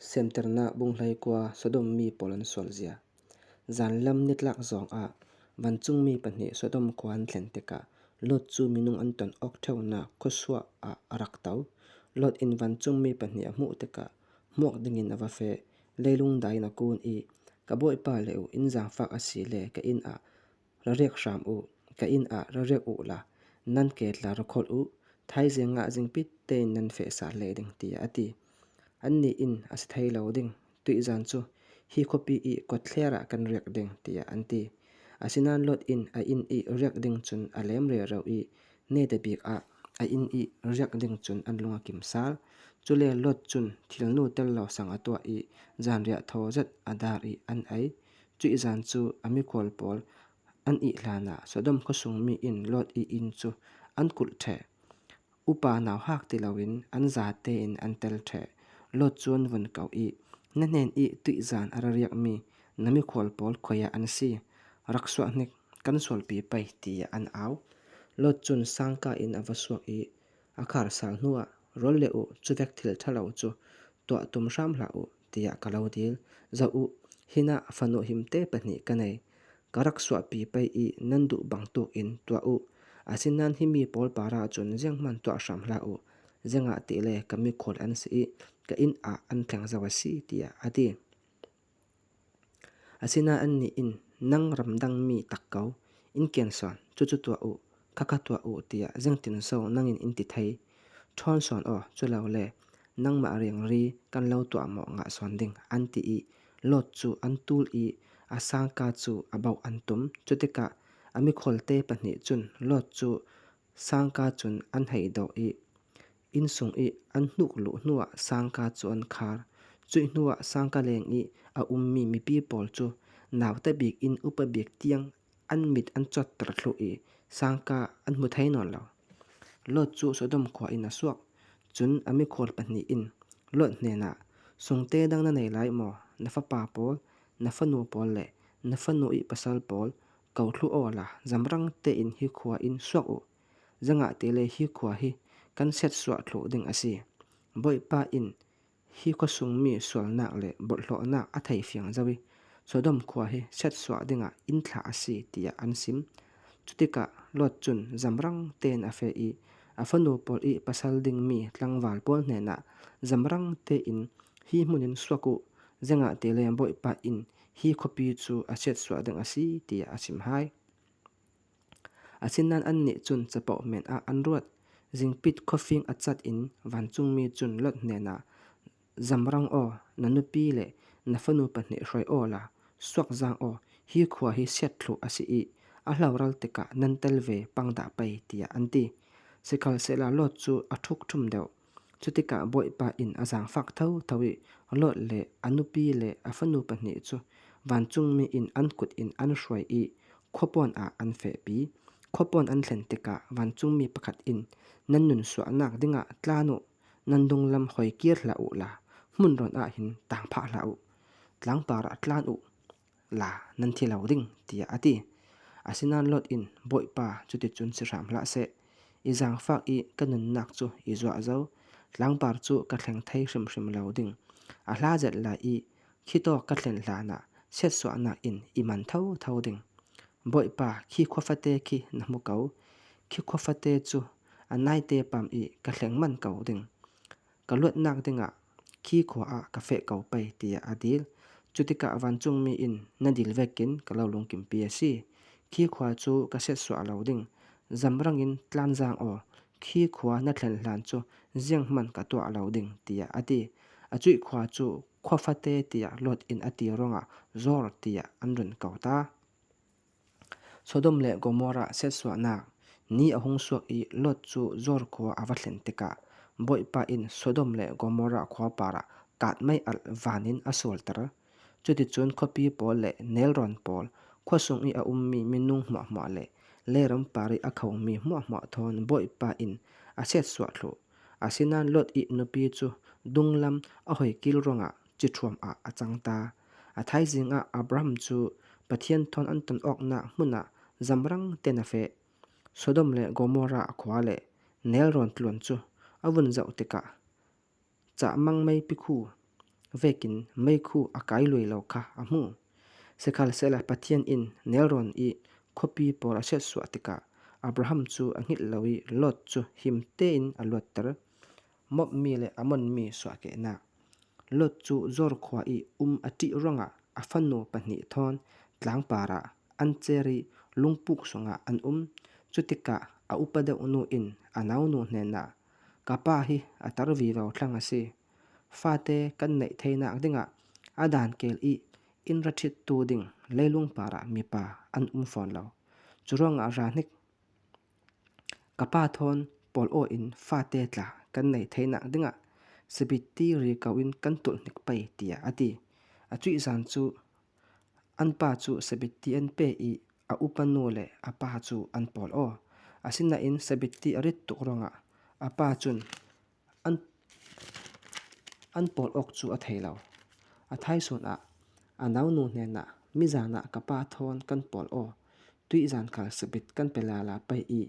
Semternak bunghlei kua Sodom mi pawl an sual zia. Zanlam nitlak zong ah vancungmi pahnih Sodom khua an thlen tikah Lot cu minung an ton awk ṭheonak khuasuah ah a rak to. Lot in vancungmi pahnih a hmuh tikah hmuak dingin a va feh. Leilung dai in a kun i, Ka bawipa le u, inn zaangfak a si le ka inn ah ra riak hram u, ka inn ah ra riak u la, nan ke tla ra kholh u, thaizing ah zingpit tein nan feh sal le ding, tiah a ti. Annih inn a si thai lo ding, tuihzan cu hi khuapi i kawtthler ah kan riak ding, tiah an ti. Asinain Lot inn a inn i riak ding cun a lem rero i nete bik ah a inn i riak ding cun an lung a kim sal. Cule Lot cun thilnu tel lo sang a tuah i zanriah thaw zet a dar i an ei. Cuih zan cu a mikhual pawl an ih hlanah Sodom khuasungmi in Lot i inn cu an kulh ṭheh. Upa nauhak ti loin an zate in an tel ṭheh. Lot cu an vun kau i, Na hnen i tuihzan a ra riakmi na mikhual pawl khoi ah an si? Rak suah hnik, kan sualpi pei, tiah an au. Lot cun sangka in a va suak i a khar sal hnuah, Rawl le u, cuvek thil ṭhalo cu tuah tum hram hlah u, tiah ka lo dil. Zoh u, hinah fanu himte pahnih ka nei. Ka rak suahpi pei i nan duh bangtuk in tuah u. Asinain hi mi pawl par ahcun zeihmanh tuah hram hlah u. Zeingah ti le ka mikhual an si i ka inn ah an tleng zau a si, tiah a ti. Asinain annih in nang ramdangmi tak ko, inn kian sawn, cucu tuah u, khakha tuah u tiah zengtinso nangin in ti thei. Ṭhawn sawn aw, culole nangmah riangri kan lo tuah maw ngah sawn ding, an ti i Lot cu an tul i a sangka cu a bauh an tum. Cutikah a mikhualte pahnih cun Lot cu sangka cun an hei doh i innsung i an hnuk luh hnuah sangka cu an khar. Cuih hnuah sangka leng i a ummi mipi pawl cu nauta bik in upa bik tiang an mit an cawtter thlu i sangka an hmu thai nawn lo. Lot cu Sodom khua in a suak. Cun a mikhual pahnih in Lot hnenah, Sungte dang na nei lai maw? Na fapa pawl, na fanu pawl le na fanu i pasal pawl ko thlu aw la zamrang tein hi khua in suak u. Zangah te le hi khua hi kan setsuah thlu ding a si. Bawipa in Hi khuasungmi sualnak le bawlhhlawhnak a theifiang zau i Sodom khua hi setsuah dingah inn thlah a si tiah an sim. Cutikah Lot cun zamrang tein a feh i a fanu pawl i pasal dingmi tlangval pawl hnenah zamrang tein hi hmun in suak u, zeingah le Bawipa inn hi khuapi cu a setsuah ding a si tiah a chim hai. Asinain annih cun capo men ah an ruat. Zingpit khuafing a cat in vancungmi cun Lot hnenah, Zamrang aw, na nupi le na fanu pahnih hruai aw la, suakzaang aw, hi khua hi siatthluh a si i a hloral tikah nan tel ve pang dah pei, tiah an ti. Sikhalsehla Lot cu a ṭhukṭhum deuh. Cutikah Bawipa inn a zaangfak thotho i Lot le a nupi le a fanu pahnih cu vancungmi in an kut in an hruai i khuapawn ah an fehpi. Khuapawn an thlen tikah vancungmi pakhat in nan nun suahnak dingah tlan u, nan dunglam hoi kir hlah u la hmunrawn ah hin tang phah hlah u, tlangpar ah tlan u la nan thi lo ding, tiah a ti. Asinain Lot in Bawipa cuticun si hram hlah seh. I zaangfak i ka nunnak cu i zuah zau. Tlangpar cu ka thleng thai hrimhrim lo ding. A hla zet lai i khi tawk ka thlen hlanah siatsuahnak in i man thotho ding. Bawipa, khi khua fate khi na hmu ko. Khi khua fate cu a naite pam i ka hleng manh ko ding. Ka luatnak dingah khi khua ah ka feh ko pei tiah a dil. Cutikah vancungmi in na dil vekin ka lo lungkimpi a si. Khi khua cu ka setsuah lo ding. Zamrang in tlanzang aw, khi khua na thlen hlan cu zianghmanh ka tuah lo ding tiah a ti. A cuih khua cu khua fate tiah luat in a ti ruangah Zor tiah an run ko ta. Sodom le Gomorrah setsuahnak ni a hung suak i Lot cu Zor khua a va thlen tikah Bawipa in Sodom le Gomorrah khua par ah kaat mei-alh van in a sualter. Cuticun khuapi pawl le nelrawn pawl, khuasung i a ummi minung hmuahhmuah le leiram par i a khomi hmuahhmuah thawn Bawipa in a setsuah thluh. Asinain Lot i nupi cu dunglam a hoikil ruangah ciṭhuam ah a cang ta. A thaizing ah Abraham cu Pathian thawn an ton awknak hmun ah zamrang tein a feh. Sodom le Gomorrah khua le nelrawn tluan cu a vun zoh tikah cahmang meipi khu. vekin meikhu a kai lui lo kha a hmuh. Sikhalsehla Pathian in nelrawn i khuapi pawl a chiatsuah tikah Abraham cu a hngilh lo i Lot cu him tein a luatter. Moabmi le Ammonmi suahkehnak. Lot cu Zor khua i um a ṭih ruangah a fanu pahnih thawn tlangpar ah an cer i lungpuk chungah an um. Cu tikah a upa deuh nu in a naunu hnenah, Ka pa hi a tar vivo thlang a si. Fate kan neih theinak dingah a dankel i inn ra ṭhittu ding leilung par ah mipa an um fawn lo. Cu ruangah ra hnik. Ka pa thawn pawl aw in fate tla kan nei theinak dingah sabitti ri ko in kan tulh hnik pei tiah a ti. A cuih zan cu an pa cu sabitti an pe i a upa nu le a pa cu an pawl aw. Asinain sabitti a rit tuk ruangah a pa cun An pawl awk cu a thei lo. A thaizun ah a naunu hnenah mizan ah ka pa thawn kan pawl aw, tuihzan khal sabit kan pe la la pei i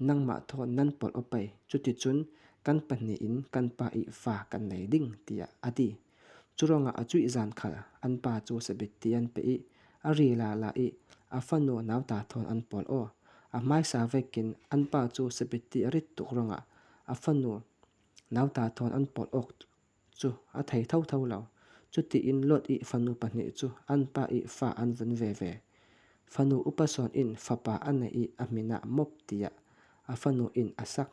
nangmah thawn nan pawl aw pei, cuticun kan pahnih in kan pa i fa kan nei ding tiah a ti. Curuangah a cuihzan khal an pa cu sabit ti an pe i a ri la la i a fanu nauta thawn an pawl aw. A hmaisa vekin an pa cu sabit ti a rit tuk ruangah a fanu Nauta thawn an pawl awk cu a thei thotho lo. Cutiin Lot i fanu pahnih cu an pa i fa an vun veve. Fanu upa sawn in fapa a neih i a min ah Mop tiah a fanu in a sak.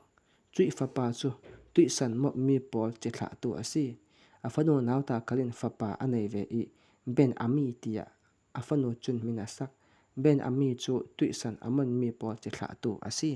Cuih fapa cu tuihsan mopmi pawl cithlahtu a si. A fanu nauta khal in fapa a nei ve i Ben-Ammi tiah a fanu cun min a sak. Ben-Ammi cu tuihsan a monmi pawl cithlahtu a si.